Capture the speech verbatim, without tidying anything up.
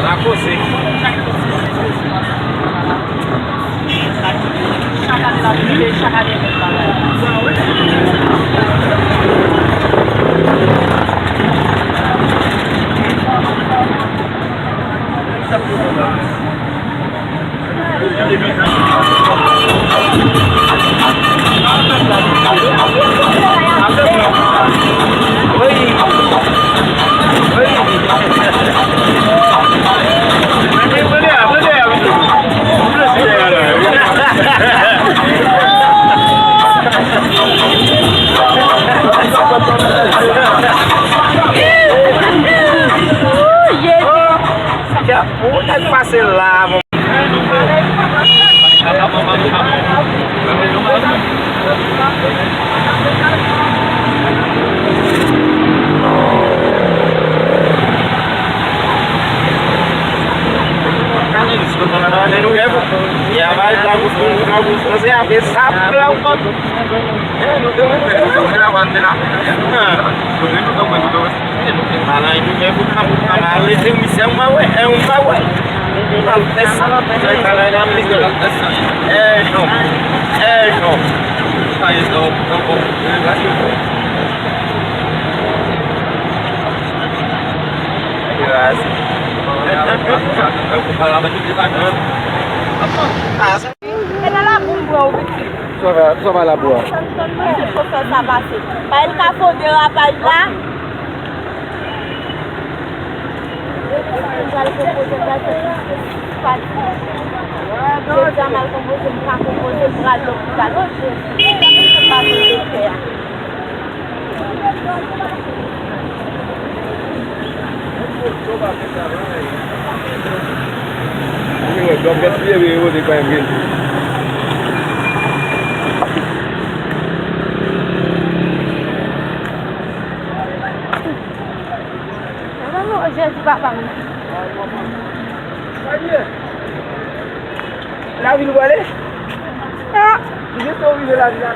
Rakoze. Chak ane l ap rive, chak ane menm bagay. Ou nèk pase la, mon. Malandren nou fè pou kanpe, kanpe ale, se misye, m pa wè, e, m pa wè. M pa fè sa. Sa e travay la, m di. E, non. E, non. Gras. E nan labou m pran w, pitit. Sa va, sa va labou a? Tann, tann mwen, se chofè sa pase. Pa el ka fè derapaj la. M pral konpoze, m pral fè plis pati. Jodi a m al konpoze, m pa konpoze, m pral lopital. O Jezi, m pa konn doktè a. Jezi, papa m. Lavil ou prale? Ah! Jis ou rive lavil la.